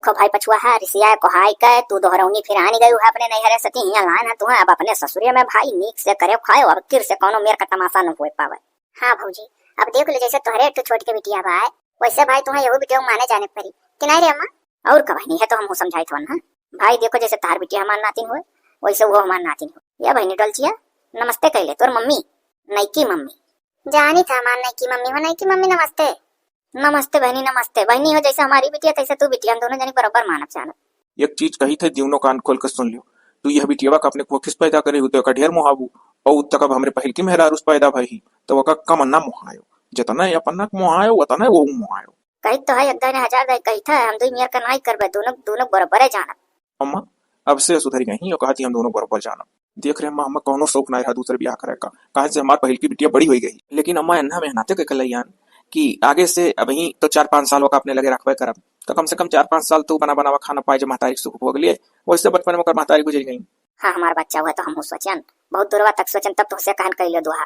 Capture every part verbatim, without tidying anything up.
देखो भाई पछुआ है, रिसिया कोहाई के तू दोहरौनी फिर आनी गई है अपने नैहरे से, हियाँ लान है तुहा, अब अपने ससुरे में भाई नीक से करे खायो, अब किर से कौनो मेर का तमाशा न होए पावे। हाँ भौजी, अब देख ले, जैसे तोहरे एक ठो छोट के बिटिया बा, वैसे भाई तुहा यहू बिटिया माने जाने परी कि नहीं रे अम्मा? और का बहिनी है तो हमहू समझाइत हवन, हाँ भाई, देखो जैसे तार बिटिया हमार नातिन होए, वैसे वो हमार नातिन होए। या बहिनी डोलचिया, नमस्ते कहले तोर मम्मी, नैकी मम्मी। जानी था हमार नैकी मम्मी हो, नैकी मम्मी नमस्ते। नमस्ते बहिनी, नमस्ते। बहिनी हो जैसे हमारी बिटिया तैसे तू बिटिया, हम दोनों जनी बराबर मानब जानब। एक चीज कही थे, दिउनो कान खोल के सुन लियो, तू यह बिटियावा का अपने कोखिस पैदा करे हो तो एका ढेर मोहाबू, और तक अब हमरे पहिलकी मेहरारू से पैदा भई ही, तो ओका कम ना मोहायो, जतना ये अपना के मोहायो, उतना वो मोहायो। कही तो है, एक दाई ने हजार दाई कही था, हम दुई मेर का नाई करबे, दोनों, दोनों बराबर है जानब। अम्मा, अब से सुधरी गई, यो कहती हम दोनों बराबर जानब। देख रहे अम्मा, हमें कौनो शौक ना रहा दूसरे ब्याह करे का, काहे से हमार पहिलकी बिटिया बड़ी होई गई। लेकिन अम्मा, एन्ना मेहनते के कलैयान कि आगे से अबही तो चार पाँच साल ओका अपने लगे रखबे करब, तो कम से कम चार पाँच साल तो बना बनावा खाना पाए, जब महतारी के सुख भोग लिए। वैसे बचपन में ओकर महतारी गुजर गई। हाँ, हमार बच्चा हुआ तो हमहू सोचन, बहुत दूरवा तक सोचन, तब तोहसे कहन कैलो दुहा।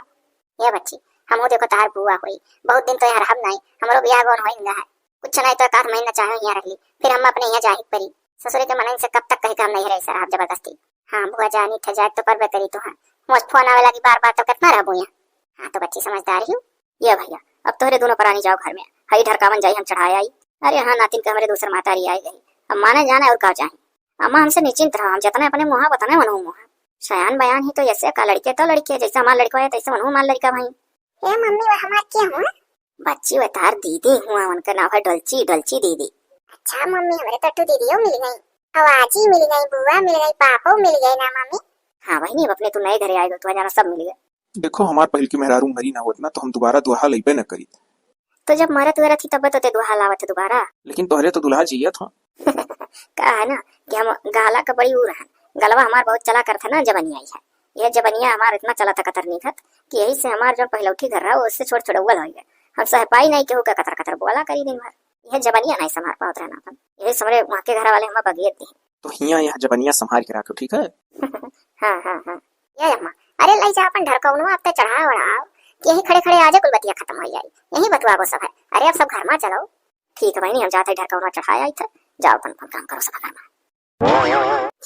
ए बच्ची, हमहू देखो तहार बुआ होई, बहुत दिन तो यहाँ रहब नाई, हमरो बियाह गौन होई ना है, कुछ नाई तो एक आध महीना चाहे यहाँ रहली, फिर हम अपने यहाँ जाही परी। ससुरे के मनइन से कब तक कही के हम नहीं रह सरब जबरदस्ती। हाँ बुआ, जानी थे जाए तो परबे करी तो, हाँ मोस फोन आवे लगी बार बार, तो कितना रहबू यहाँ? हाँ तो बच्ची समझदार ही। ये भैया, अब तोहरे दोनों परानी जाओ घर में, हई ढरकावन जाई हम चढ़ाए आई। अरे हाँ नातिन के हमरे दूसर महतारी आई गई, अब माने जाने और का चाही। अम्मा, हमसे निश्चिंत रहो, हम जतने अपने मुहा, वतने वनहु मुहा। सयान बयान ही तो, ऐसे का लड़के तो लड़के, जैसे हमार लड़का है, तैसे वनहु हमार लड़का भाई। ए मम्मी, वो हमार के हुआ? बच्ची, वो तार दीदी हुआ, उनका नाम है डोलची, डोलची दीदी। अच्छा मम्मी, हमरे तो तू दीदियो मिल गई, और आजी मिल गई, बुआ मिल गई, पापो मिल गए ना मम्मी। हाँ बहिनी, अब अपने तू नए घरे आए हो, तो जाना सब मिल गए। देखो, हमार पहिलकी मेहरारू मरी ना होत ना, तो हम दोबारा दुल्हा लइबे न करीत। तो जब मरत वरत ही, तब तो ते दुल्हा लावत है दोबारा। लेकिन तोहरे तो दुल्हा जियत हो। का है ना कि हम गाला का बड़ी ऊ रहन, गलवा हमार बहुत चला करत है ना, जबनिया ही है। यह जबनिया हमार इतना चला था कतरनी खत कि यही से हमार जो पहिलौठी घर रहा, उससे छोड़ छोड़ौल हो गया। हम सह पाई नहीं केहू का कतर कतर बोला करी दिन भर। यह जबनिया नहीं संभाल पावत रहना अपन, यही से हमरे वहाँ के घर वाले हमें बगियत दी। तो हियाँ यह जबनिया संभाल के रखो, ठीक है? हाँ, हाँ, हाँ। ये अम्मा, अरे लई जा अपन ढरकौनवा, अब ते चढ़ा ओढ़ाओ कि यही खड़े खड़े आजे कुल बतिया खत्म हो जाई। यही बतुआबो सब है। अरे अब सब घर मा चलो। ठीक है बहिनी, हम जात है ढरकौनवा चढ़ाए आई थे, जाओ अपन अपन काम करो सब घर मा।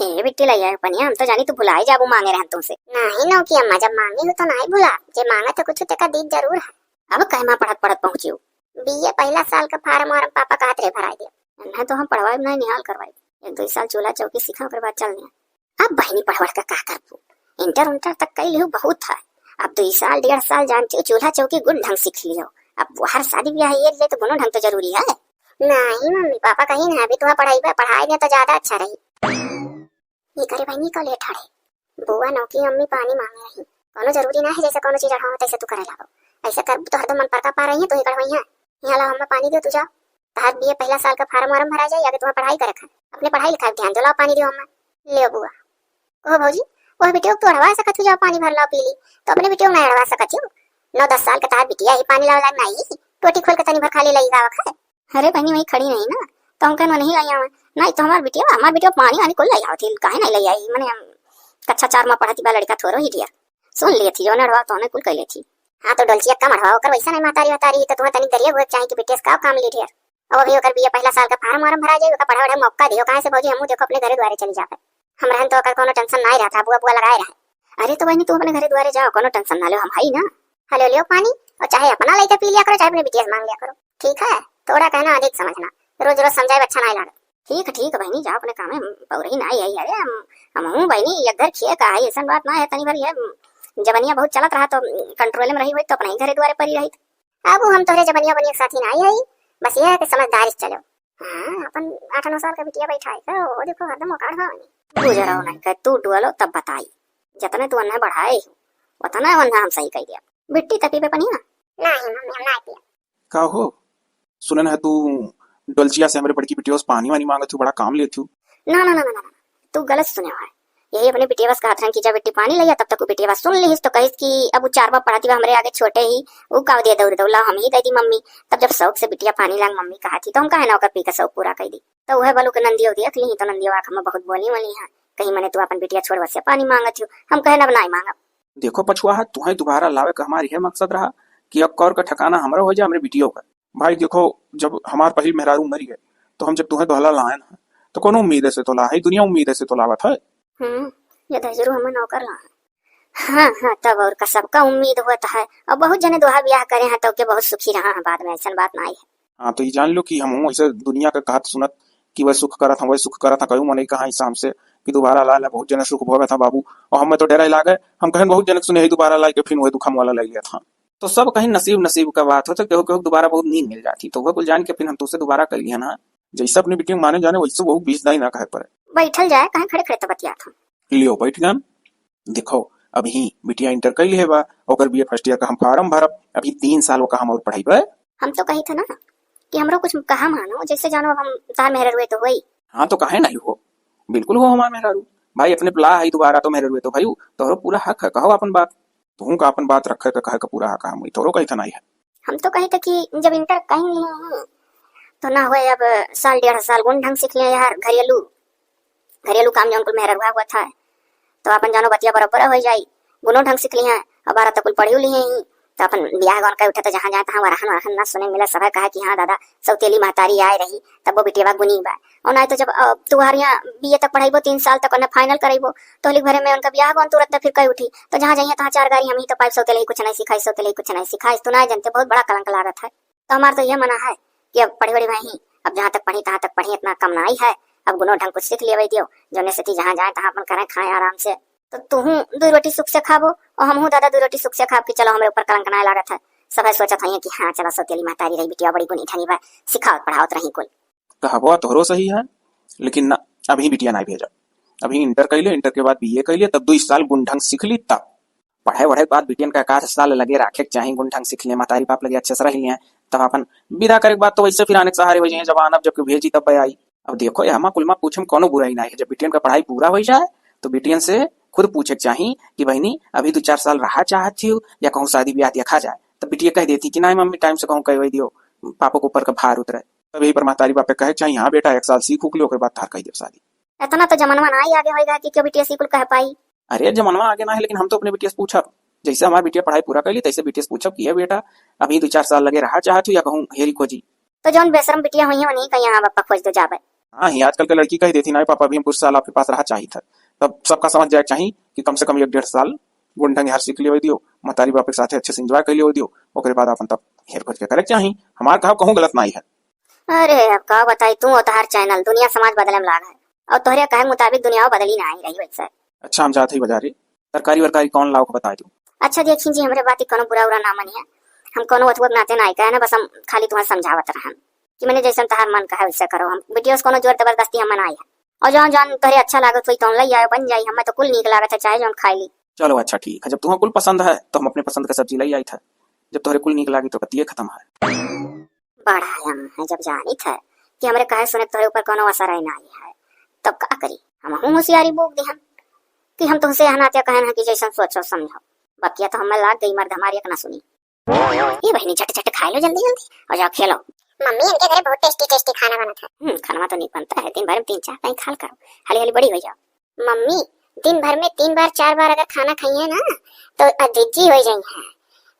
हे बिट्टी लइया पनिया, हम तो जानी तू भुलाई जाबू मांगे रहन तुमसे। नहीं नौकी अम्मा, जब मांगी हो तो नहीं भुला, जे मांगा तो कुछ तेका दीद जरूर है। अब कहे मा पढ़त पढ़त पहुँची हो? बीए पहला साल का फार्म वार्म पापा कहत रहे भराई दे। नहीं तो हम पढ़वाई नहीं, निहाल करवाई। एक दो साल चूल्हा चौकी सीखा, ओकर बाद चल दिया। अब बहिनी पढ़ वढ़ के का करबू? इंटर उंटर तक कई लिहू बहुत है। अब दो साल डेढ़ साल जानती हो चूल्हा चौकी गुण ढंग सीख लियो। अब हर शादी ब्याह ये ले तो गुणो ढंग तो जरूरी है। नहीं मम्मी पापा कहीं ना, अभी तुम्हारा पढ़ाई बा, पढ़ाई दे तो ज्यादा अच्छा रही। ये करे बहिनी का लेट हड़े। बुआ नौकी अम्मी पानी मांगे रही। कोनो जरूरी ना है जैसे कोनो चीज अढ़ाओ तैसे तू करे लागो। ऐसे करबू तो हरदम मन पर का पा रही है, तू ही कढ़वाई है। यहाँ लाओ अम्मा पानी दो, तू जाओ। तहार बीए पहला साल का फार्म वार्म भरा जाए, आगे तुम्हारा पढ़ाई करे खान। अपने पढ़ाई लिखाई पे ध्यान दो, लाओ पानी दियो अम्मा। ले बुआ। ओह भौजी, ओह बिटिया को तू अढ़वा सकत हो, जाओ पानी भर लाओ पी ली, तो अपने बिटिया को नहीं अढ़वा सकत हो? नौ दस साल के तहार बिटिया ही पानी लावे लायक नहीं, टोटी खोल के तनी भर खाली लई गावा खाए। अरे बहनी वहीं खड़ी नहीं ना, तो हम कहन नहीं लाई आवे, नहीं तो हमार बिटिया, हमार बिटिया पानी वानी कुल लई आवत ही, काहे नहीं लई आई? मने हम कक्षा चार में पढ़ती बा, लड़का थोरो ही दिया, सुन लिए थी जो अढ़वा तो कुल कह ले थी। हाँ तो डोलचिया कम अढ़वा, ओकर वैसा नहीं महतारी वतारी, तो तुम्हें तनी दरिया हुए चाहे कि बिटिया से का काम ली ढेर। अब अभी ओकर बीए पहला साल का फार्म वार्म भरा जाए, ओकर पढ़े वढ़े मौका दियो, काहे से भौजी हमहू देखो अपने घरे द्वारे चली जाबे। हम रहन तो ओकर कोनो टेंशन नाई रहता, बुआ बुआ लगाए रहे। अरे तो बहनी तू अपने घरे द्वारे जाओ, कोनो टेंशन ना लो, हम हई ना। हाँ ले लियो पानी, और चाहे अपना लइके पी लिया करो, चाहे अपने बिटिया से मांग लिया करो, ठीक है? थोड़ा कहना अधिक समझना, रोज रोज समझाए अच्छा नाई लागत। ठीक ठीक बहनी जाओ अपने कामे, हम पौरही नाई है, अरे हम, हमहू बहनी एक घर खिए का है, ऐसन बात ना है, तनी भर ये जबनिया बहुत चलत रहा तो कंट्रोल में रही हुई तो अपने ही घरे द्वारे परी रही। अब हम तोहरे जबनिया बनिया के साथी नाई हई, बस ये है कि समझदारी से चलो। हाँ, अपन आठ नौ साल का बिटिया बैठा है का? वो देखो हरदम ओकाड़ हवा में। गुजरो नहीं का, तू डुअलो तब बताई। जतने तू अन्ना बढ़ाए हो, उतना अन्ना हम सही कह दिया। बिट्टी तपी पे पनिया? नहीं मम्मी, हम ना पिया। का हो? सुनन है तू डोलचिया से हमरे बड़की बिटिया से पानी वानी मांगत हूँ, बड़ा काम लेत हूँ। ना, ना, ना, ना, ना, ना। तू गलत सुने है। यही अपने बिटिया से कहत रहन कि जब बिट्टी पानी लइया, तब तक वो बिटिया सुन लिहिस तो कहिस कि अब वो चार बार पढ़ती बा हमरे आगे छोटे ही, वो का दे दौड़ दौला हम ही दे दी मम्मी। तब जब शौक से बिटिया पानी लांग मम्मी कहा थी, तो हम कहे ना ओकर पी के शौक पूरा कर दी। तो वह बलू के नंदियो देख ली, तो नंदियो आँख में बहुत बोली वाली है, कहीं मने तू अपन बिटिया छोड़वा से पानी मांगत हो। हम कहे अब नाई मांगब। देखो पछुआ है, तुहे दोबारा लावे का हमार यह मकसद रहा कि अब कौर का ठिकाना हमरा हो जाए, हमरे बिटियो का। भाई देखो, जब हमार पहिल मेहरारू मरी गए, तो हम जब तुहे दोहला लायन है, तो कौन उम्मीद से तोला है, दुनिया उम्मीद से तोलावत है। हम्म, ये दहिजरू हमें नौकर ला है। हाँ, हाँ, तब और का, सबका उम्मीद होत है। और बहुत जने दोहा ब्याह करे हैं, तो के बहुत सुखी रहा है बाद में, ऐसन बात ना है। हाँ, तो ये जान लो कि हम ऐसे दुनिया का कहत सुनत कि वह सुख करत हैं, वह सुख करत हैं, कई मनई कहा ऐसा हमसे कि दोबारा ला ला, बहुत जने सुख भोगत हैं बाबू। और हमें तो डरा लागे, हम कहन बहुत जने सुने है दोबारा ला के फिर वह दुखम वाला ले लिया था। तो सब कहीं नसीब नसीब का बात हो, तो केहू केहू दोबारा बहुत नींद मिल जाती, तो वह कुल जान के फिर हम तुझसे दोबारा कर लिया ना। जैसे अपनी बिटिया माने जाने, वैसे वो बीस दाई ना कहे पड़े। बैठल जाए, कहीं खड़े खड़े तो बतियात हम। लियो, बैठ जान। देखो, अभी बिटिया इंटर कैली है बा, ओकर बीए फर्स्ट ईयर का हम फॉर्म भरब, अभी तीन साल ओका हम और पढ़ाई बे। हम तो कही था ना कि हमरो कुछ कहा मानो, जैसे जानो अब हम तार मेहररुए तो होई। हाँ, तो काहे नहीं हो, बिल्कुल हो हमार मेहरारू। भाई, अपने पला है दोबारा तो मेहररुए तो भाई, तोहरो पूरा हक है, कहो अपन बात। तुहूँ का अपन बात रखे का, कहे का पूरा हक है, हम तोहरो कही था नहीं है। हम तो कही था कि जब इंटर कहीं नहीं है, तो ना होए अब साल डेढ़ साल गुण ढंग सीख लिया यार, घरेलू, घरेलू काम जौन कुल मेहररुआ हुआ था, तो अपन जानो बतिया बराबर हो जाई, गुणो ढंग सीख लिया, अब बारह तक कुल पढ़ियो लिए ही, तो अपन बियाह गौन कर उठे तो जहाँ जाए तहाँ वरहन वरहन ना सुने मिले, सभे कहे कि हाँ दादा, सौतेली महतारी आए रही, तब वो बिटिया गुनी बा। और नहीं तो जब, अ, तुहार यहाँ बीए तक पढ़ाईबो, तीन साल तक उन्हें फाइनल कराईबो, तो होली भरे में उनका बियाह गौन तुरंत फिर कई उठी, तो जहाँ जाइए तहाँ चार गारी, हम ही तो पाइप सौतेली कुछ नहीं सिखाई, सौतेली कुछ नहीं सिखाई, तू ना जानते, बहुत बड़ा कलंक लागत है। तो हमार तो यह मना है कि अब पढ़ी बड़ी भाई ही, अब जहाँ तक पढ़ी तहाँ तक पढ़ी, इतना कम ना आई है, अब गुनो ढंग कुछ सीख लिया दियो, जौने से कि जहाँ जाए तहाँ अपन करें खाएं आराम से। तो तुहूँ दो रोटी सुख से खाबो और हमहूँ दादा दो रोटी सुख से खाब कि चलो हमरे ऊपर कलंक ना लागत है। सब है सोचत है कि हाँ चलो सौतेली महतारी रही, बिटिया बड़ी गुनी ढंगी बा, सिखावत पढ़ावत रही कुल। कहबो तोहरो सही है, लेकिन ना, अभी बिटिया ना भेजा, अभी इंटर कैले, इंटर के बाद बीए कैले, तब दो साल गुण ढंग सीख ली तब। पढ़े वढ़े के बाद बिटियन का एकाध साल लगे राखे के चाही, गुण ढंग सीख लिया, महतारी बाप लगे अच्छे से रह लिया, तब अपन विदा करे के बाद तो वैसे फिर आने के सहारे हो जाइए, जब आनब जब के भेजी तब आई। अब देखो, ये हमा कुल मा पूछे में कोनो बुराई ना है, जब बिटियन का पढ़ाई पूरा हो जाए तो बिटियन से खुद पूछे के चाही कि बहिनी अभी दो चार साल रहा चाहत थी या कहूँ शादी ब्याह देखा जाए, तब बिटिया कह देती कि नहीं मम्मी, टाइम से कहूँ कह दियो, पापा के ऊपर का भार उतरे। तब यही पर महतारी बाप के कहे के चाही, हाँ बेटा, एक साल सीख उख लियो, ओकर बाद तार कह दियो शादी। इतना तो जमाना ना ही आगे होएगा कि क्यों बिटिया सीख उल कह पाई। अरे, जमाना आगे ना है, लेकिन हम तो अपने बिटिया से पूछब, जैसे हमार बिटिया पढ़ाई पूरा कर ली, तैसे बिटिया से पूछब कि "ए बेटा, अभी दो चार साल लगे रहा चाहत हो या कहूँ हेरी खोजी?" तो जौन बेशरम बिटिया हुई है, उन्हीं का यहाँ बापा खोज दो जावे। हाँ ही, आजकल के लड़की कह देती ना, "पापा, अभी हम कुछ साल आपके पास रहा चाहित है।" तब सबका समझ जाए के चाही कि कम से कम एक डेढ़ साल गुण ढंग हर सीख लियो दियो, महतारी बाप के साथे अच्छे से एंजॉय कर लियो दियो, ओकरे बाद अपन तब हेर खोज के करे के चाही। हमार कहब कहूँ गलत ना है। अरे, अब का बताई, तू और तोहार चैनल, दुनिया समाज बदले में लाग है, और तोहरे कहे मुताबिक दुनिया बदली ना ही रही वैसे। अच्छा, हम जात ही बाजारे, तरकारी वरकारी कौन लाओ के बताई तू। अच्छा, देखी जी, हमरे बात ही कोनो बुरा उरा ना मनिया, हम कोनो अथुआ के नाते ना आई कहे ना, बस हम खाली तुम्हें समझावत रहन कि मैंने जैसन तोहार मन कहे वैसे करो, हम बिटिया से कोनो जोर जबरदस्ती हम ना आई है। और जौन जौन तोहरे अच्छा लागत होई तौन लई आयो, बन जाई, हमें तो कुल नीक लागत है, चाहे जौन खाई ली। चलो अच्छा ठीक है, जब तुम्हें कुल पसंद है तो हम अपने पसंद का सब्जी लई आई था, जब तोहरे कुल नीक लागी तो बतिये खत्म है। बड़ा आया मुँह है, जब जानित है कि हमरे कहे सुने तोहरे ऊपर कोनो असर ही ना आई है, तब का करी? हमहूँ होशियारी बोक दिहन कि हम तुमसे यह नाते कहन है कि जैसन सोचो समझो। बकिया तो हमें लाग गई, मर्द हमारी एक ना सुनी। ये बहिनी, झट झट खाए लो जल्दी जल्दी और जाओ खेलो। मम्मी, इनके घरे बहुत टेस्टी टेस्टी खाना बनत है। हम्म, खाना तो नहीं बनता है, दिन भर में तीन चार टाइम खाल करो, हाली हाली बड़ी हो जाओ। मम्मी, दिन भर में तीन बार चार बार अगर खाना खाइए ना तो अदिज्जी हो जाई है,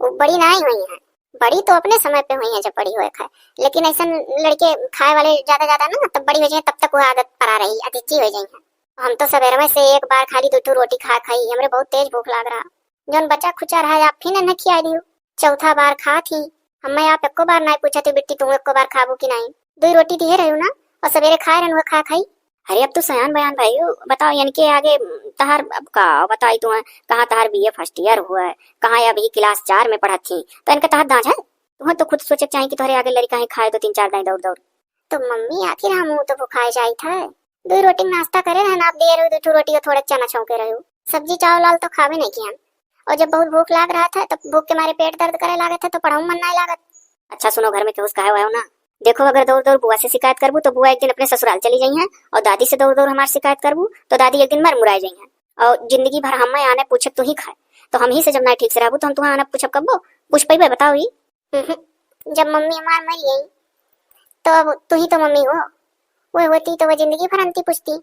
वो बड़ी ना ही हुई है। बड़ी तो अपने समय पे हुई है जब बड़ी हुए खाए, लेकिन ऐसा लड़के खाए वाले ज्यादा ज्यादा ना तब बड़ी हो जाए, तब तक वो आदत पड़ा रही, अदिज्जी हो जाई है। हम तो सवेरे में से एक बार खाली दो ठो रोटी खा खाई, हमरे बहुत तेज भूख लाग रहा। जौन बचा खुचा रहा आप फिर न खिया दियो। चौथा बार खात ही, हमें आप एको बार नाई पूछत ही, "बिट्टी, तू एको बार खाबू कि नाई?" दुई रोटी दिए रहू ना, और सवेरे खाए रहन, वह खा खाई। अरे, अब तू सयान बयान भइयू, बताओ, इनके आगे तहार अब का बताई तू, कहाँ तहार बीए फर्स्ट ईयर हुआ है, कहाँ ये अभी क्लास चार में पढ़त थी, तो इनके तहार दांझ है? तुम्हें तो खुद सोचे के चाही कि तोहरे आगे लड़का ही खाए दो तीन चार दाई दौड़ दौड़। तो मम्मी, आखिर हम तो भुखाए जाई था। दुई रोटी में नाश्ता करे रहन, आप दिए रहू दो ठो रोटी और थोड़े चना छौंके रहू। सब्जी चावल वाल तो खावे नहीं किहन। और जब बहुत भूख लाग रहा था, तब भूख के मारे पेट दर्द करे लागत है, तो पढ़ाऊ मन नहीं लागत। अच्छा सुनो, घर में केहू से कहे वायो ना। देखो, अगर दौड़ दौड़ बुआ से शिकायत करबू, तो बुआ एक दिन अपने ससुराल चली जाई हैं, और दादी से दौड़ दौड़ हमार शिकायत करबू, तो दादी एक दिन मर मुराए जाई हैं, और जिंदगी भर हमें आने पूछे तू ही खाए। तो हम ही से जब नहीं ठीक से रहबू, तो हम तुम्हें आने पूछब कब्बो? पूछ पैबे, बताओ ही? हम्म, जब मम्मी हमार मर गई, तो अब तू ही तो मम्मी हो। वो होती तो वो जिंदगी भर अंती पूछती,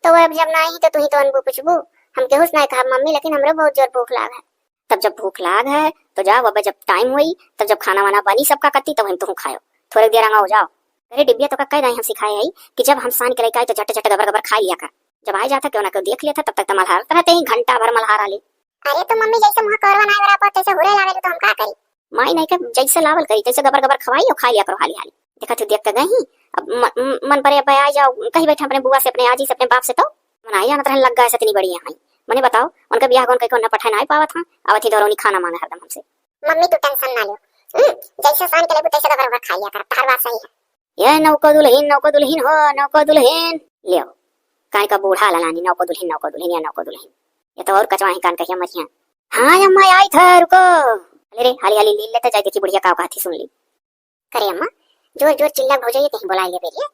तो वो अब जब ना आई तो तू ही तो अनबू पूछबू। हम केहू से ना कहब मम्मी, लेकिन हमरो बहुत जोर भूख लाग है। तब जब भूख लाग है तो जाओ, अब जब टाइम होई तब जब खाना वाना बनी सबका कत्ती, तब हम तुहूँ खायो। थोड़े देर आगा हो जाओ। अरे डिबिया, तोका कह दई हम सिखाए हई कि जब हम सान के लइके आई तो झट झट गबर गबर खाइ लिया कर। जब आइ जात ह केहू ना केहू देख लेत ह, तब तक त मलहारत रहत ही, घंटा भर मलहारा ले। अरे तो मम्मी, जइसे मुँह कौरवा नाय बराबर तइसे हुरे लागेलू, तो हम का करी? माई नाहीं के जइसे लावल करी तइसे गबर गबर खवाई अउर खाइ लिया करो हाली हाली। देखत ही देख के गई ही, अब म-, म-, मन परे अब आइ जाओ, कहि बैठे अपने बुआ से, अपने आजी से, अपने बाप से, तो मनाई जानत रहन लग गए से इतनी बड़ी यहाँ। मने बताओ, उनका बियाह कौन कइके उन्हें पठाए नाहीं पावत हाँ, आवत ही धरौनी खाना माँगे हरदम हमसे। मम्मी तू tension ना लो, हम्म, जइसे सान के लेबू तइसे गबर गबर खाइ लिया कर, तहार बात सही है। ये नौको दुलहिन, नौको दुलहिन हो, नौको दुलहिन। लेव, काहे का बूढ़ा ललानी, नौको दुलहिन, नौको दुलहिन, या नौको दुलहिन। ये तो अउर कचवा ही कान कहिया मरिया। हाँ अम्मा, आइत ह, रुको। अरे रे, हाली हाली लील लेते जाई, देखी बुढ़िया का कहत ही, सुन ली। करे अम्मा, जोर जोर चिल्ला भौजाई कहीं बोलाइ लेबे रे।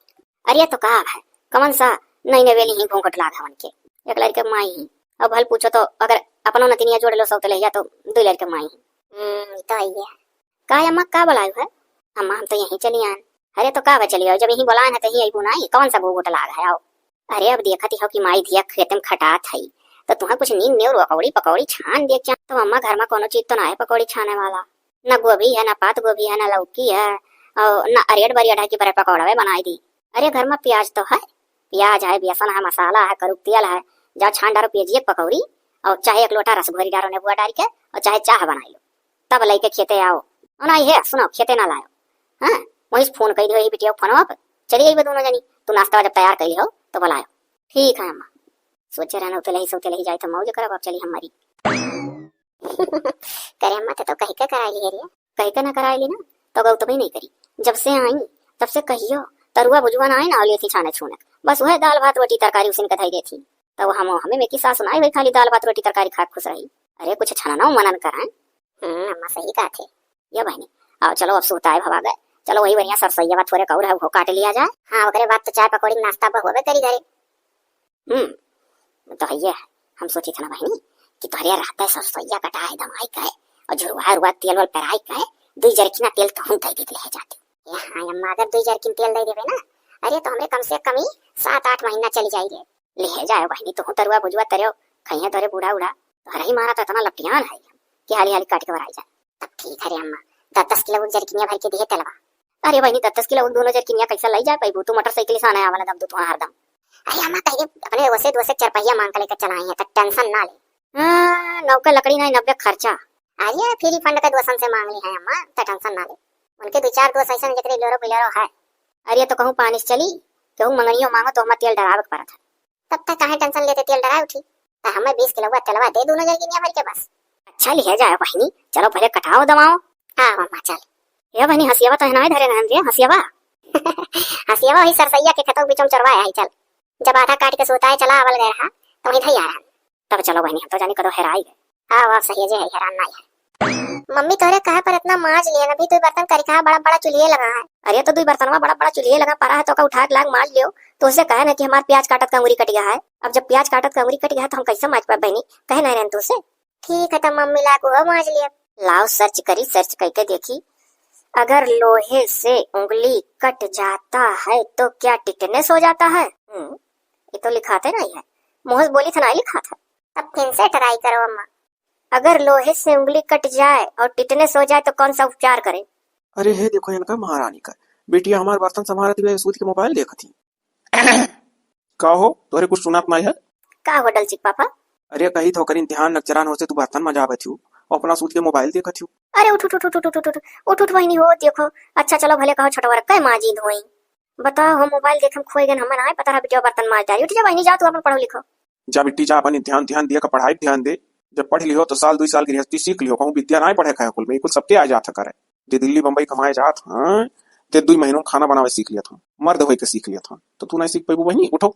अरे तो का है, कवन सा नई नवेली ही घूंघट लाग हवन के। एक लड़के माई ही। अब भल पूछो तो अगर अपनो नतिनिया जोड़ लो सौतेलहिया तो दुइ लड़के माई ही। हम्म, ई तो है। का अम्मा, का बोलायु है? अम्मा, हम तो यहीं चली आन। अरे तो का बा, चली आओ, जब यहीं बोलाए हैं तो यहीं अइबू नाई, कवन सा घूंघट लाग है, आओ। अरे अब देखत ही हो कि माई धिया खेते में खटात है, तो तुहें कुछ नीन नेउर पकौड़ी पकौड़ी छान दे क्या? तो अम्मा घर में कोनो चीज तो ना है पकौड़ी छाने वाला, ना गोभी है, ना पात गोभी है, ना लौकी है, और ना अरेट बरियट है कि बरे पकौड़वे बनाई दी। अरे घर में प्याज तो है, प्याज है, बेसन है, मसाला है, करुक तेल है, जाओ छान डारो प्याजिए पकौड़ी, और चाहे एक लोटा रस घोरी डारो नेबुआ डाल के, और चाहे चाह बनाई लो। तब लइके खेते आओ। और ना, ये सुनो, खेते ना लायो। हाँ, वहीं से फोन कइ दियो, यही बिटिया फोनवा पे। चली अइबे दोनों जनी, तू नाश्ता जब तैयार कइ लिहो, तो बुलायो। ठीक है अम्मा। सोचे रहना, उतले ही से उतले ही जाए तो मौज करब, अब चली हम मरी। करे अम्मा, ते तो कहि के कराई ली है रे। कहि के ना कराई ली ना, तो गौतमी नहीं करी। जब से आई, तब से कहियो, तरुआ भुजुआ ना आए ना, लेती छाने छूने। बस वह दाल भात रोटी तरकारी उसी के धई देती। तब हम, हमें में की सासु ना आई, वही खाली दाल भात रोटी तरकारी खा के खुश रही। अरे कुछ छनना मनन कराए। हम्म, अम्मा सही कहत है। या बहिनी, आओ चलो, अब सुताए भवा गए। चलो वही बढ़िया सरसैया बा, थोरे कौर है, वो काट लिया जाए। हाँ, ओकरे बाद तो चाय पकौड़ी नाश्ता बा होबे करी घरे। हम्म, तो है ये, हम सोची थे ना बहिनी कि तोहरे रहते सरसैया कटाए दमाई के और झुरवा रुआ तेल वल पेराई के दुई जरकिना तेल तहूँ दे दे ले जाते। ए हाँ अम्मा, अगर दुई जरकिन तेल दे देबे ना, अरे तो हमरे कम से कम ही सात आठ महीना चली जाई रे। ले जाओ बहिनी, तू तरुआ भुजुआ तरेओ, खइहे तोरे बूढ़ा उढ़ा। तोहरा ही मारा तो इतना लपटियान है कि हाली हाली काट के बराई जाए। तब ठीक है रे अम्मा, दस दस किलो जरकिनिया भर के दिहे तेलवा। अरे बहिनी, दस दस किलो दोनों जरकिनिया कैसे ले जा पाइबू? तू मोटरसाइकिल से आने वाला दम तू तो हरदम। अरे अम्मा, कह दे अपने ओसे दोसे चरपहिया मांग के लेकर चलाई है, तो tension ना ले। हाँ, नौके लकड़ी नहीं, नब्बे खर्चा। अरे free fund के दोसन से मांग ली है अम्मा, तो tension ना ले। उनके दो चार दोस्त ऐसे जेकरे बोलेरो बोलेरो है। अरे तो कहूँ पानी से चली, कहूँ मंगनियो मांगो तो हमार तेल डरावे के पड़त है। तब तक काहे tension लेते, तेल डराए उठी। तो हमें बीस किलो तेलवा दे दोनों जरकिनिया भर के बस। अच्छा लिहे जाए बहिनी, चलो पहले कटाओ दमाओ। हाँ अम्मा चल। ए बहिनी, हंसियावा तो है ना धरे रहन रे, हंसियावा। हंसियावा वही सरसैया के खेतों के बीचों में चरवाया है, चल। जब आधा काट के सोता है चला आवल गए रहा, तो वहीं धैया रहन। तब चलो बहिनी, हम तो जानी कदो हेराई गए। हाँ, बात सही है, जे है, हैरान नाई है। मम्मी, तोहरे कहे पर इतना माज लिहन, अभी दुई बर्तन करिखा, बड़ा बड़ा चुल्हिए लगा है। अरे, तो दुई बर्तनवा बड़ा बड़ा चुल्हिए लगा पड़ा है, तो का उठा के लाग माज लियो। तो उसे कहे ना कि हमार प्याज काटत का अंगुरी कट गया है। अब जब प्याज काटत का अंगुरी कट गया है, तो हम कैसे माज पाए बहिनी? कहे नहीं रहन तो उसे। ठीक है, तो मम्मी लाग वो माज लिया। लाओ, search करी, search करके देखी, अगर लोहे से उंगली कट जाता है तो क्या tetanus हो जाता है? हम्म, ये तो लिखाते नहीं है, मुँह से बोली था ना लिखा था। तब फिर से try करो अम्मा। अगर लोहे से उंगली कट जाए और tetanus हो जाए तो कौन सा उपचार करें? अरे हे देखो इनका महारानी का, बेटिया हमार बर्तन संभारत हुए सूत के mobile देखत ही। का हो, तोहरे कुछ सुनात नाई है? का हो डलचिक पापा? अरे कही तो करीन ध्यान नक्चरान हो से तू बर्तन मजावत हूँ और अपना सूत के mobile देखत हूँ। अरे उठ उठ उठ उठ उठ उठ उठ उठ उठ बहिनी हो, देखो। अच्छा चलो भले कहो छोटवा रख के माजी धोई। बताओ, हम mobile देखे में खोई गए, हमें ना पता रहा बिटिया बर्तन माज डारी। उठ जा बहिनी, जाओ तू अपन पढ़ो लिखो। जा बिट्टी जा, अपन ध्यान, ध्यान दिया का पढ़ाई पे ध्यान दे। जब पढ़ लियो तो साल दुई साल गृहस्थी सीख लियो, कहूँ विद्या ना पढ़े खाए कुल में, कुल सबके आ जात करे। जे दिल्ली बम्बई कमाए जात हैं, ते दुई महीनों में खाना बनावे सीख लिया था, मर्द होई के सीख लिया था, तो तू नहीं सीख पैबू बहिनी, उठो।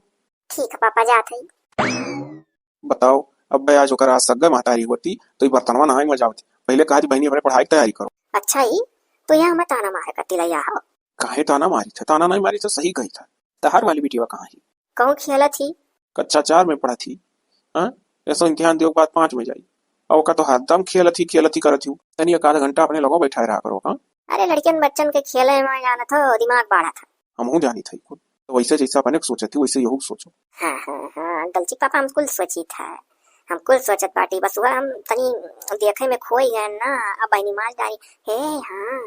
ठीक है पापा, जात है। बताओ, अब आज ओकर आज सग्गे महतारी होती, तो ई बर्तनवा ना मजावती। पहले कहा थी बहिनी अपने पढ़ाई की तैयारी करो। अच्छा ही, तो यहाँ हमें ताना मारे करती लैया हो। काहे ताना मारी था? ताना नहीं मारी था, सही कही था। तहार वाली बिटिया कहाँ ही? कहूँ खेलत ही। कक्षा चार में पढ़त ही। हाँ? ऐसा इम्तिहान दियो के बाद पाँच में जाई। और ओका तो हरदम खेलत ही, खेलत ही करत ही। तनी एक आधा घंटा अपने लगो बैठाए रहा करो, हाँ? अरे लड़कियन बच्चन के खेले में जानत हो, दिमाग बाढ़त है। हमहू जानी था कुल। तो वैसे जैसा अपने सोचे थी, वैसे यहू सोचो। हाँ, हाँ, हाँ, डलचिक पापा, हम कुल सोची था। हम कुल सोचत बाटी, बस वह हम तनी देखे में खोई गए ना, अब बहिनी माज डारी। हे, हाँ।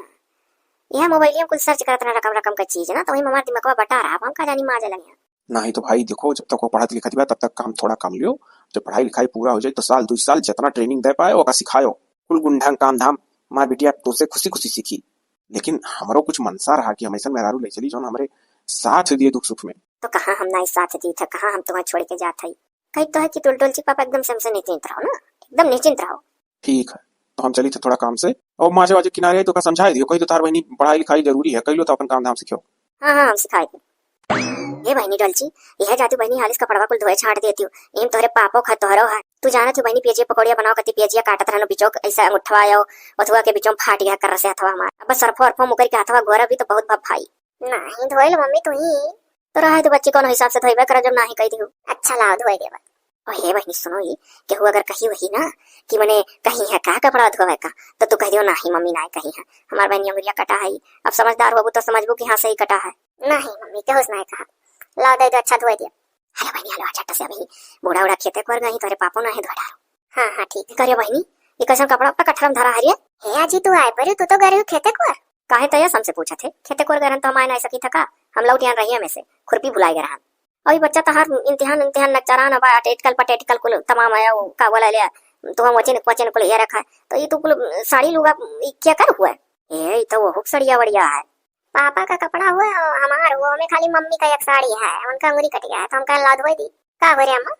यह मोबाइलिया में कुल सर्च करत रहा रकम रकम का चीज ना, तो वही हमार दिमागवा बटा रहा, अब हम का जानी माँ जलन है। नहीं तो भाई देखो, जब तक वो पढ़त लिखत बा तब तक काम थोड़ा कम लियो, जब पढ़ाई लिखाई पूरा हो जाए तो साल दुई साल जितना ट्रेनिंग दे पाए ओका सिखायो। कुल गुंडा काम धाम हमार बिटिया तोसे खुशी खुशी सीखी, लेकिन हमरो कुछ मनसा रहा कि हम ऐसन मेहरारू ले चली जौन हमरे साथ दिए दुख सुख में। तो कहाँ हम नाई साथ दी था, कहाँ हम तुम्हें छोड़ के जात हई। कही तो है कि तुल डोलची पापा एकदम से हमसे निश्चिंत रहो ना, एकदम निश्चिंत रहो। ठीक है, तो हम चली थे थोड़ा काम से, और माजे वाजे किनारे आई तो का समझाई दियो, कही तो तार बहनी पढ़ाई लिखाई जरूरी है, कह लो तो अपन काम धाम सीखो। हाँ हाँ, हम सिखाई दे। हे बहनी डोलची, यह जाती बहनी हालिस कपड़वा कुल धोए छाट देती हो, एम तोहरे पापो खा तोहरो है। तू जानत हो बहनी पियजिया पकौड़िया बनाओ कती पियजिया काटत रहनो बिचोक ऐसा अंगूठवा आयो, ओथुआ के बिचों फाट गया कर से हथवा हमार। अब सरफो अरफो मुकर के हथवा गोरा भी तो बहुत भप भाई। नहीं धोइल मम्मी तू ही। तो रहे तो बच्ची कौन हिसाब से धोइबे कर जब नाही कही दियो। अच्छा लाओ धोए देबा। ओ हे बहनी सुनो, ये केहू अगर कही वही ना कि मने कहीं है का कपड़ा धोवे का, तो तू कह दियो नाही मम्मी नाही कहीं है, हमार बहनी अंगुरिया कटा है। अब समझदार होबू तो समझबू कि हाँ सही कटा है। नहीं मम्मी केहू से नाही कहा, लाओ दे दो अच्छा धोए दिया। अरे बहनी हलो झट से, अभी बूढ़ा उड़ा खेते कर गई तोरे पापो ना है धोए डारो। हाँ हाँ ठीक है। करे बहनी, ये कैसन कपड़ा उपड़ा कठरम धरा हरिये? हे आजी तू आए परी, तू तो गरी खेते कर। काहे तयस हमसे पूछत है? खेते कोर गरहन तो हम आए नाई सकी थका, हम लौट आन रही हमें से, खुरपी भुलाए गए रहन। अभी बच्चा तहार इम्तिहान इम्तिहान नकचरान बा, टेटकल पटेटकल कुल तमाम है, वो का बोला ले, तो हम वचिन वचिन कुल ये रखा है, तो ये तो कुल साड़ी लुगा ई क्या कर हुआ है? ए, ई तो वो सड़िया बढ़िया है। पापा का कपड़ा हुआ है, हमार वो में खाली मम्मी का एक साड़ी है, उनका अंगुरी कट गया है, तो हम कहन ला धोए दी। का हो रे अम्मा,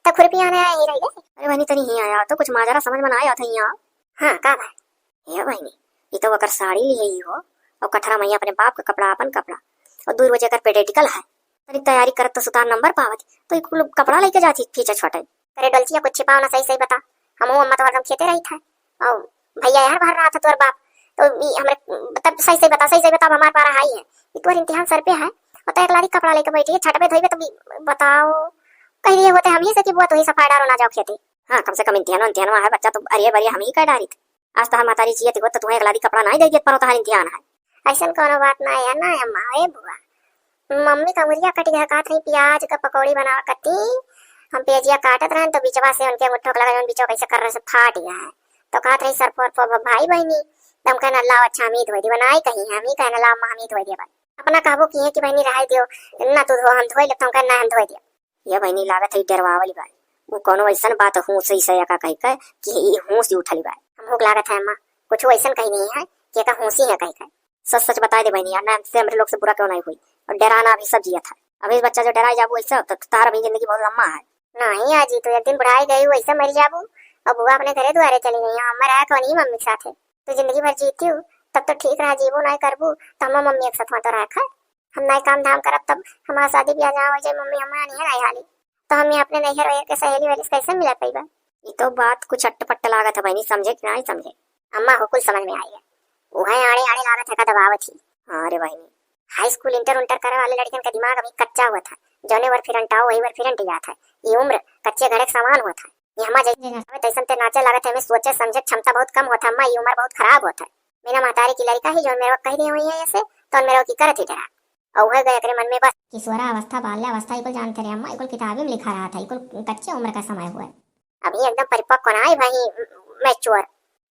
तो खुरपी आने आए ही रह गए? अरे बहनी तनी ही आया, तो कुछ माजरा समझ में ना आया था यहाँ। हाँ का भाई? हे बहिनी, ई तो ओकर साड़ी लिहे ही हो, और कठरा मैया अपने बाप का कपड़ा, अपन कपड़ा, और दू रोज एकर पेडेटिकल है। तनी तैयारी करत तो सुतार नंबर पावत, तो ई कुल कपड़ा लेके जाती फीचे छोटे। अरे डोलचिया, कुछ छिपाओ ना, सही सही बता। हमहू अम्मा तो हरदम खेते रही था, और भैया यार बाहर रहा था तोर बाप, तो ई हमरे तब सही सही बता, सही सही बता, हमार पारा हाई है, ई तोर इम्तिहान सर पे है, और तो एक लारी कपड़ा लेके बैठी है, छट पे धोइबे तब ई बताओ, कह दिए होते हम ही से कि बुआ तू ही सफाई डारो ना जाओ खेते। हाँ, कम से कम इम्तिहान इम्तिहान है, बच्चा तो अरिया बरिया हम ही कर डारी थे। आज तहार महतारी जियत होत तो तुहें एक लादी कपड़ा नाई दे देत, पर तहार इम्तिहान है। ऐसन कोनो बात ना है ना अम्मा, ए बुआ। मम्मी का उरिया कट गया, कहत रही प्याज का पकौड़ी बनावा कती। हम प्याजिया काटत रहन तो बिचवा से उनके अंगूठो के लगा जौन बिचवा कैसे कर रहे से फाट गया है। तो कहत रही सरफो अरफो ब-, भाई बहनी। तो हम कहना लाओ अच्छा हम ही धोई दी, बनाई कहीं हम ही कहना लाओ अम्मा हम ही धोई दिया भाई। अपना कहबो की है कि बहनी रहाई दियो, ना तू धो हम धोई ले, तो हम कहना हम धोई दिया। ये बहिनी लागत है डरवावली बा। वो कोनो ऐसन बात हूँ से ऐसा का कही के कि ई हूँ से उठली बा। हमहू के लागत है अम्मा, कुछ ऐसन कही नहीं है कि एका हूँ से है कही के। सच सच बताए दे बहिनी, ना से हमरे लोग से बुरा क्यों नहीं हुई। और डराना अभी सब जियत है। अभी बच्चा जो डराए जाबू ऐसा, तो तार अभी जिंदगी बहुत लम्बा है। नहीं आजी, तू एक दिन बुढ़ाई गई, वैसे मर जाबू और बुआ अपने घरे दुआरे चली गई। हम रहा कौन ही मम्मी के साथ है। तू जिंदगी भर जीती हूँ, तब तो ठीक रहा, जीबो नहीं करबू, तो हम मम्मी एक साथ वहाँ तो रखा। हम नाई काम धाम करब तब हमार शादी ब्याह जहाँ हो जाए, मम्मी हमार निहर आई हाली, तो हम यहाँ अपने नैहर वैहर के सहेली वहेली से कैसे मिले पैबा? ई तो बात कुछ अट्टपट्ट लागत है बहिनी, समझे कि नाई समझे? अम्मा हो कुल समझ में आई है, उहे आड़े आड़े लागत है का दबावत ही। हाँ रे बहिनी। हाई स्कूल इंटर उंटर करे वाले लड़कन का दिमाग अभी कच्चा हुआ था, जौने वर फिरंटाओ वही वर फिरंट जात है। ये उम्र कच्चे घड़े के समान हुआ था। ये हमार जैसे नाचत तैसन ते नाचे लागत है, में सोचे समझे क्षमता बहुत कम होत है। अम्मा, ये उम्र बहुत खराब होत है। बिना महतारी की लड़का ही जौन मेरे को कह दिए हुई है ऐसे, तो मेरे को की करत ही डरा। और वह गए एकरे मन में बस। किशोरा अवस्था, बाल्यावस्था, इकुल जानते रहे अम्मा, इकुल किताबी में लिखा रहा था, इकुल कच्चे उम्र का समय हुआ है। अभी एकदम परिपक्व ना है भाई, मैच्योर।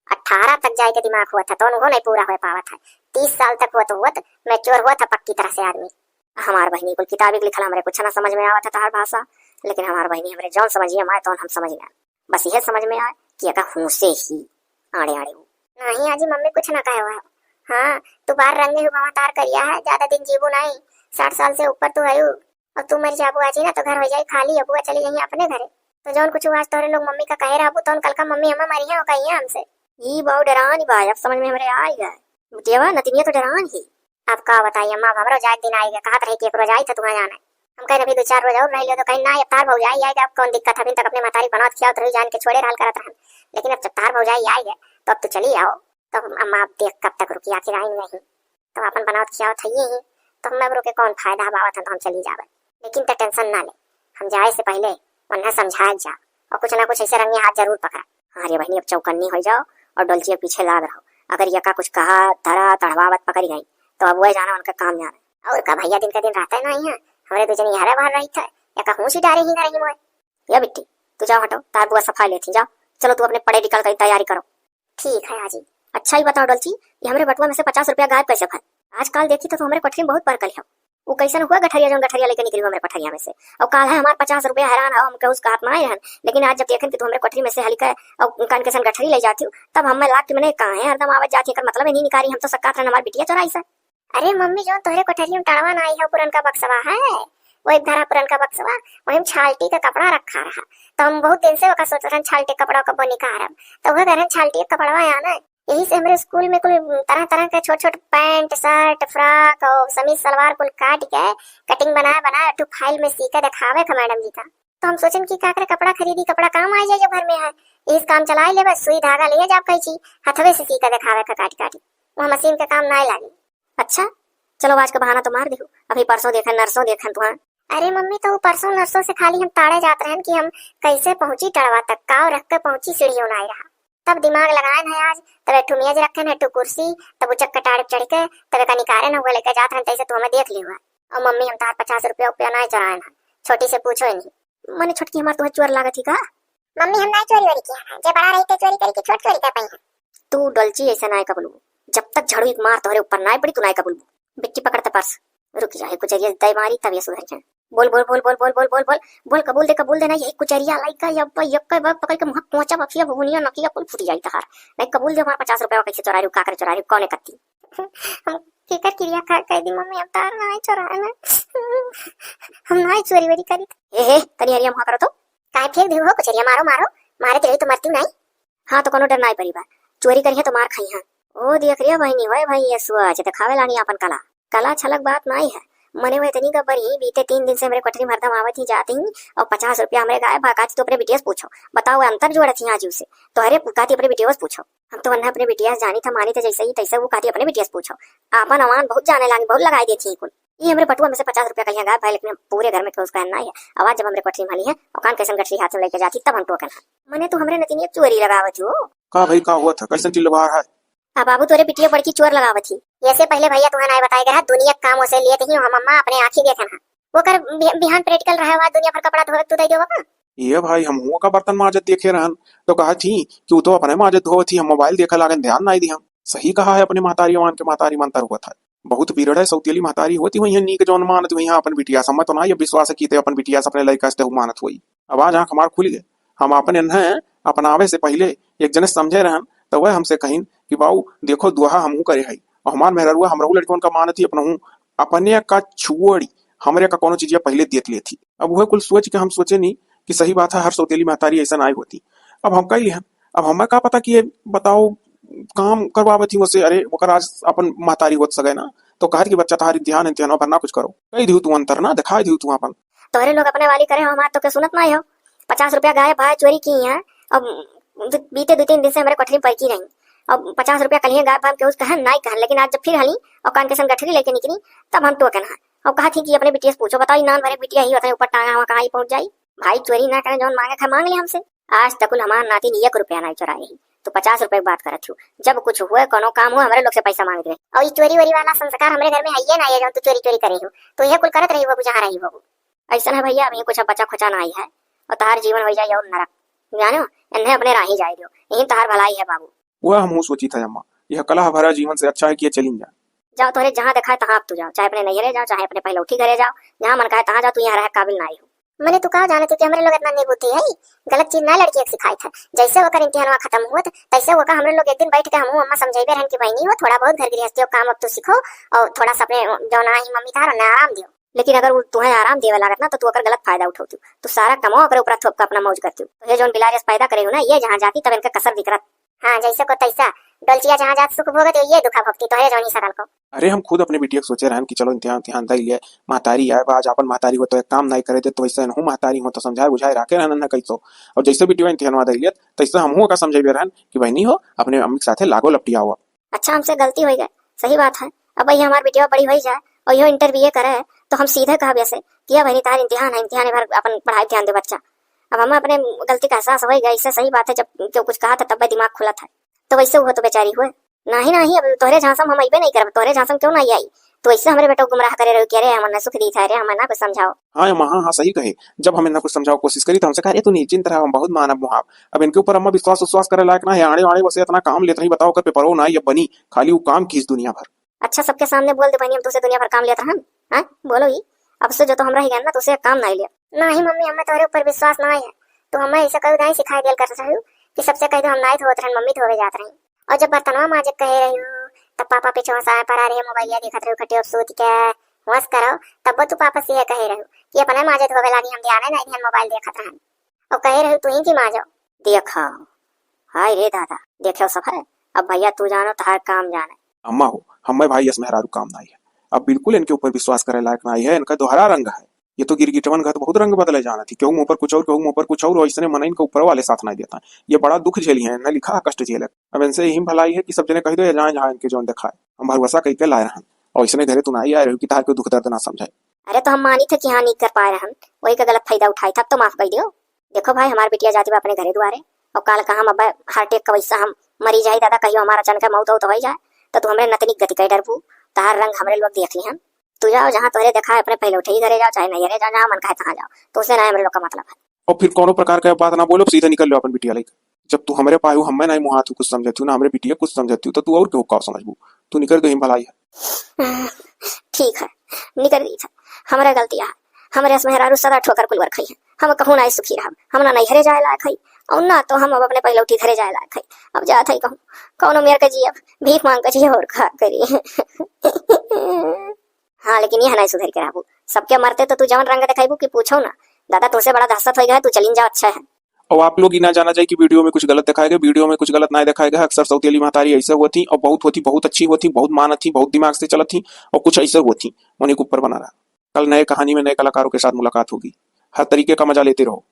अठारह तक जाए के दिमाग हुआ था, तो उनको नहीं पूरा हो पावा था। तीस साल तक हुआ तो हुआ तो मैच्योर हुआ था पक्की तरह से आदमी। हमार बहिनी कुल किताबी के लिखल हमरे कुछ ना समझ में आवत है तहार भाषा, लेकिन हमार बहिनी हमरे जौन समझिए माए तौन हम समझ लें। बस यह समझ में आए कि एका हूँ से ही आड़े आड़े हो। नहीं आजी, मम्मी कुछ ना कहे हुआ है। हाँ, तू बार रंगे हो बाबा तार करिया है, ज्यादा दिन जीबू नहीं, साठ साल से ऊपर तू है। अब तू मर जाबू आजी ना तो घर हो जाई खाली, अबुआ चली जाइए अपने घरे। तो जौन कुछ आज तोहरे लोग मम्मी का कहे रहबू तौन कल का मम्मी हमें मरी है कहिए हमसे। ई बाऊ डरान ही बा, अब समझ में हमरे आई गए। बिटियावा नतिनिया तो डरान ही। अब का बताई अम्मा, अब हमरो जाए दिन आई गए, कहत रही कि एक रोज आई था तुम्हें जाना है। हम कहे अभी दो चार रोज और रह लियो तो कहीं ना, अब तार भौजाई आई गए, अब कौन दिक्कत है, अभी तक अपने महतारी बनौत खियावत रही, जान के छोड़े रहल करत रहन, लेकिन अब जब तार भौजाई आई गए तो अब तो चली आओ। तो अम्मा अब देख कब तक रुकी, आखिर आई नहीं। तो अपन बनावत खियावत हइये ही, तो हमें अब रुके कौन फायदा है, आवत हैं तो हम चली जावे। लेकिन ते टेंशन ना ले, हम जाए से पहले उन्हें समझाए जा और कुछ ना कुछ ऐसे रंगे हाथ जरूर पकड़ा। हाँ रे बहनी, अब चौकन्नी हो जाओ और डोलची के पीछे लाग रहो। अगर ये का कुछ कहा, धरा, तड़वावत पकड़ी गई, तो अब वह जाना उनका काम जाना। और का भैया दिन का दिन रहता है ना यहाँ, हमारे दो जने यहाँ बाहर रही था, या का हूँ सी डारे ही ना रही मोए। या बिट्टी, तू जाओ हटो, तार बुआ सफाई लेती, जाओ। चलो तू अपने पढ़े लिखल कहीं तैयारी करो। ठीक है आजी, अच्छा, ई बताओ डोलची, ये हमरे बटुआ में से पचास रुपया गायब कैसे भय? आजकल देखी तो, तो हमरे कोठरी में बहुत परकल है। उ कैसन हुआ गठरिया, जौन गठरिया लेके निकली हमरे कोठरिया में से? और काल है हमार पचास रुपया हैरान है, हम केहू से कहत ना रहन, लेकिन आज जब देखन कि तू हमरे कोठरी में से हलिका और कान के सन गठरी ले जाती हूँ, तब हमें लाग कि मने कहाँ है हरदम आवत जाती है, एकर मतलब है नहीं निकारी, हम तो शक्कात रहन हमार बिटिया चोराई से। अरे मम्मी, जौन तोहरे कोठरिया में टड़वा ना आई है, पुरनका बक्सवा है, वो एक धरा पुरनका बक्सवा, वही में छाल्टी का कपड़ा रखा रहा, तो हम बहुत दिन से ओका सोचत रहन छाल्टी कपड़ा कबो निकारब, तो वह कहन छाल्टी का कपड़वा आना, यही से हमरे स्कूल में कुल तरह तरह के छोट छोट पैंट, शर्ट, फ्रॉक और समीज सलवार कुल काट के कटिंग बनाए बनाए एक ठो फाइल में सी के देखावे क मैडम जी का। तो हम सोचन कि का करे, कपड़ा खरीदी, कपड़ा काम आ जाए जब घर में है, यही से काम चलाए लेबे, सुई धागा लिए जाब कैंची, हथवे से सी के देखावे क काट काट, वह मशीन के काम ना लागे। अच्छा, चलो आज का बहाना तो मार दिहू, अभी परसों देखन नरसों देखन तुहाँ। अरे मम्मी, तो उ परसों नरसों से खाली हम ताड़े जात रहन कि हम कैसे पहुँची टड़वा तक, काव रख के पहुँची, सीढ़ियों ना आई रहा। तब दिमाग लगाएन है आज, तब एक ठो मेज रखेन है, एक ठो कुर्सी, तब उचक के टाड़ चढ़ के, तब एका निकारेन हुआ लेके जात रहन, तैसे तू हमें देख ली हुआ। और मम्मी, हम तार पचास रुपया उपया ना चोराएन है, छोटी से पूछो ही नहीं। मने छोटकी, हमार तुहे चोर लागत ही का? मम्मी, हम ना चोरी वोरी किया है, जे बड़ा रही ते चोरी करी के छोट चोरी कर पाई है। तू डोलची ऐसे ना कबूलबू, जब तक झड़ू एक मार तोहरे ऊपर ना पड़ी तू ना कबूलबू। बिट्टी पकड़ ते पर्स। रुक जा, एक कुचरिया दे मारी तब ये सुधर जाए। बोल बोल बोल बोल बोल बोल बोल बोल बोल, कबूल दे कबूल दे ना, यही कुचरिया लाई का, यब्बा यक्का बार पकड़ के मुँह कोचा बखिया भुगुनिया नकिया कुल फूट जाई तहार। नहीं कबूल दे, हमार पचास रुपया कैसे चोरा रही, का करे चोरा रही, कौने कत्ती? हम केकर किरिया खा कह दी मम्मी, हम तार ना चोरा ना, हम ना चोरी वोरी करी। ए हे, तनी हरिया मुँह करो तो। काहे फेंक देहु हो कुचरिया? मारो, मारो, मारे के रही तो मरती नहीं। हाँ, तो कोनो डर नाई परी बा, चोरी करिहे तो मार खाई हाँ। ओ देख रिया बहिनी, होए भाई ये सुआ, जे देखावे लानी आपन कला। कला छलक बात नाई है, मने वो इतनी गब्बर ही, बीते तीन दिन से हमरे कोठरी में हरदम आवत ही जात ही, और पचास रुपया हमरे गायब भा, कहती तो अपने बिटिया से पूछो, बताओ वो अंतर जोड़त ही आज उसे, तोहरे कहती अपने बिटिया से पूछो। हम तो वन्ना अपने बिटिया से जानी था, मानी था जैसे ही तैसे, वो कहती अपने बिटिया से पूछो, आपन अमान बहुत जाने लागी, बहुत लगाई देती ही कुल। ये हमरे बटुआ में से पचास रुपया कहिया गायब भाई, लेकिन हम पूरे घर में केहू से कहन ना है। आवाज जब हमरे कोठरी में हली है, और कान कैसन गठरी हाथ में लेके जाती, तब हम टोकन है। मने तू हमरे नतिनिया चोरी लगावत हो। का भाई, का हुआ था? कैसन चिल्लवार है? आ बाबू, तोरे बिटिया बड़की चोर लगावत ही। ये से पहले भैया तुहन आए बताए रहा, दुनिया के काम उसे लिए ही हम अम्मा अपने आँखी देखन है। वो कर बि-, बिहान practical रहे हुआ, दुनिया भर कपड़ा धोवे तू दे देवा का? ये भाई, हम हुआ का बर्तन माजत देखे रहन, तो कहा थी कि वो तो अपने माजत धोवत ही, हम मोबाइल देखे लागन, ध्यान नाई दिहन। सही कहा है, अपने महतारी अमान के महतारी में अंतर होत है। बहुत बिरड़े सौतेली महतारी होती हुई है, नीक जौन मानत हुई है अपन बिटिया से। मैं तो ना ये विश्वास कीते अपन बिटिया से, अपने लइका से तेहू मानत हुई। अब आज आँख हमार खुल गए। हम अपन इन्हें अपनावे से पहले एक जने समझे रहन, तो वह हमसे कहिन कि बाऊ देखो, दोहा हमहू करे हई, और हमार मेहररुआ हमरहू लड़कन का मानत ही, अपनहू अपने का छुअड़ी, हमरे का कोनो चीजिया पहले देत लेत ही। अब वह कुल सोच के हम सोचे नहीं कि सही बात है, हर सौतेली महतारी ऐसा नाई होती। अब हम कह लिहन, अब हमें का पता कि ये बताओ काम करवावत ही उसे, अरे ओकर आज अपन महतारी होत सके ना, तो कहत कि बच्चा तहार इम्तिहान, इम्तिहान पर ना कुछ करो, कह दिहू तू अंतर ना, दिखाई दिहू तू अपन। तोहरे लोग अपने वाली करे हो, हमार तो के सुनत नाई हो। पचास रुपया गायब भाई चोरी की है, अब दु-, बीते दो तीन दिन से हमरे कोठरी में पड़की रही, अब पचास रुपया कलिए गायब भाई, हम केहू से कहन नाई कहन, लेकिन आज जब फिर हली और कान के संग गठरी लेके निकली, तब हम टोकन है। और कहा थी कि अपने बिटिया से पूछो, बताओ, ई नान भरे बिटिया ही होता है, ऊपर टांगा हुआ कहाँ ही पहुंच जाई। भाई चोरी ना करें, जौन मांगे खाए मांग ले हमसे। आज तक कुल हमार नाती ने एक रुपया नाई चुराए ही, तो पचास रुपया की बात करत हूँ। जब कुछ हुए, कोनो काम हुए, हमरे लोग से पैसा मांग दे। और ई चोरी वोरी वाला संस्कार हमरे घर में है ये ना, ये जौन तू चोरी चोरी करे हो, तो ये कुल करत रही हो, जहाँ रही हो। ऐसा है भैया, अभी कुछ बचा खुचा ना आई है, और तहार जीवन हो जाए और नरक, जानो, इन्हें अपने राही जाए दो, यही तहार भलाई है बाबू। वह हमहू सोची था अम्मा, यह कलह भरा जीवन से अच्छा है कि ये चलिन जा। जाओ, तोहरे जहाँ दिखाए तहाँ अब तू जाओ, चाहे अपने नैहरे जाओ, चाहे अपने पहलौठी घरे जाओ, जहाँ मन कहे तहाँ जाओ, तू यहाँ रहे काबिल ना आई हो। मने तू का जानत हो कि हमरे लोग इतना निर्बुद्धि है, गलत चीज ना लड़की के सिखाई था। जैसे ओकर इम्तिहानवा खत्म हुआ था, तैसे ओका हमरे लोग एक दिन बैठ के हमहू अम्मा समझाइबे रहन कि बहनी हो, थोड़ा बहुत घर गृहस्थी काम अब तू सीखो और थोड़ा सा अपने जो ना ही मम्मी था ना आराम दियो। लेकिन अगर वो तुम्हें आराम देवे लागत ना, तो तू ओकर गलत फायदा उठावती हो। तू सारा कमाओ ओकरे ऊपर थोप के अपना मौज करती हो। तो ये जौन बिलार पैदा करे हो ना, ये जहाँ जाती तब इनका कसर निकरत। हाँ, जैसे को तैसा। डोलचिया जहाँ जात सुख भोगत, ये दुखा भोगती तोहरे जौनी सकल को। अरे, हम खुद अपने बिटिया के सोचे रहन कि चलो इम्तिहान, इम्तिहान दई लिया, महतारी आए बा, आज अपन महतारी हो तो एक काम नहीं करे दे, तो वैसे इनहू महतारी हो तो समझाए बुझाए राखे रहन ना कैसो। और जैसे बिटिया इम्तिहान दई लिया, तैसे हमहू का समझाइबे रहन कि बहनी हो, अपने अम्मी के साथे लागो लपटियाओ। अच्छा, हमसे गलती हो गई, सही बात है। अब ये हमार बिटिया बड़ी हो जाए और यो इंटरव्यू करे, तो हम सीधे कहब ऐसे कि "या बहनी, तार इम्तिहान है, इम्तिहान भर अपन पढ़ाई ध्यान दे बच्चा।" अब हम अपने गलती का एहसास हो गया, इससे सही बात है, जब केहू कुछ कहा था तब दिमाग खुला था, तो वैसे हुआ तो बेचारी हुए। नहीं, नहीं, अब तोहरे झांसा में हम अइबे नहीं करब, तोहरे झांसा में क्यों नहीं आई? तू ऐसे हमरे बेटो गुमराह करे रहो कि अरे हमें ना सुख दी था, अरे हमें ना कुछ समझाओ। हाँ अम्मा, हाँ हाँ, सही कहे। जब हम इन्हें कुछ समझाओ कोशिश करी तो हमसे कहे, "अरे तू निश्चिंत रहा, हम बहुत मानब मुहाब।" अब इनके ऊपर अम्मा विश्वास उश्वास करे लायक ना है। आड़े आड़े वसे इतना काम लेत रही, बताओ कर पेपरो ना या बनी, खाली वो काम खींच दुनिया भर। अच्छा, सबके सामने बोल दे बहनी, हम तुसे दुनिया भर काम लेत रहन। हाँ, बोलो ही। अब से जो तो हमरा ही गए ना, तुसे काम ना ले। नहीं मम्मी, हमें तोहरे ऊपर विश्वास ना है। तू हमें ऐसा कभी नहीं सिखाई दियल करत रहू कि सबसे कह दो हम नाई धोत रहन, मम्मी धोवे जात रही। और जब बर्तनवा माजे कहे रही हूँ, तब पापा पीछे से आए पड़ा रहे, मोबाइलिया देखत रहे, खटिया पे सूत के, होश करो। तब तू पापा से ये कहे रहे कि अपने माजे धोवे लागी, हम ध्यान नहीं दिहन, मोबाइल देखत रहन। और कहे रहे तू ही की माजो। देखा, हाय रे दादा, देखो सब है। अब भैया तू जानो, तहार काम जाने। अम्मा हो, हमें भाई यस मेहरारू काम नाई है। अब बिल्कुल इनके ऊपर विश्वास करे लायक नाई है, इनका दोहरा रंग है। ये तो गिरगिटवन का तो बहुत रंग बदले जाना थी, केहू मुंह पर कुछ और, केहू मुंह पर कुछ और, और इसने मनइन के ऊपर वाले साथ नहीं देता। ये बड़ा दुख झेली है, इन्हें लिखा है कष्ट झेले। अब इनसे यही भलाई है कि सब जने कह दो, ये जाए जहाँ इनके जौन दिखाए। हम भरोसा कह के लाए रहन, और इसने घरे तू ना आए रहो कि तार के दुख दर्द ना समझे। अरे तो हम मानी थे कि हाँ नहीं कर पाए रहन, वही का गलत फायदा उठाए था, अब तो माफ कर दियो। देखो भाई, हमार बिटिया जाती बा अपने घरे दुआरे, और काल का हम अब हार्ट अटैक का वैसा हम मरी जाई दादा, कहियो हमारा अचानक मौत हो तो हो ही जाए, तो तू हमरे नतनी गति कह डरबू, तहार रंग हमरे लोग देख ली हम। तू जाओ जहाँ तोहरे देखा है, अपने पहले उठे ही घरे जाओ, चाहे नहीं घरे जाओ, जहाँ मन कहे तहाँ जाओ, तुझसे ना हमरे लोग का मतलब है। और फिर कोनो प्रकार का बात ना बोलो, सीधे निकल लो अपन बिटिया लेके। जब तू हमरे पाए हो, हमें नहीं मुहात कुछ समझती हूँ, ना हमरे बिटिया कुछ समझती हूँ, तो तू और क्यों का समझबू? तू निकल दो, हिम भलाई है। ठीक है, निकल गई था, हमरा गलती है। हमरे अस मेहरारू सदा ठोकर कुलवर खाई है। हम कहूँ ना सुखी रहब, हम ना नैहरे जाए लायक है, और ना तो हम अब अपने पहलौठी घरे जाए लायक है। अब जात है कहूँ, कौनो मेर के जियब, भीख मांग के जियब और का करी। हाँ, लेकिन यह नहीं सुधर के रहबू। सबके मरते तो तू जवन रंग देखाइबू कि पूछो ना। दादा, तुझसे बड़ा दहशत हो गया है, तू चलिन जाओ, अच्छा है। और आप लोग ही ना जाना जाए कि वीडियो में कुछ गलत दिखाए गए, वीडियो में कुछ गलत ना दिखाए गए। अक्सर सौतेली महतारी ऐसे होती और बहुत होती, बहुत अच्छी होती, बहुत मानत थी, बहुत दिमाग से चलत थी, और कुछ ऐसे होती, उन्हीं के ऊपर बना रहा। कल नए कहानी में नए कलाकारों के साथ मुलाकात होगी। हर तरीके का मजा लेते रहो।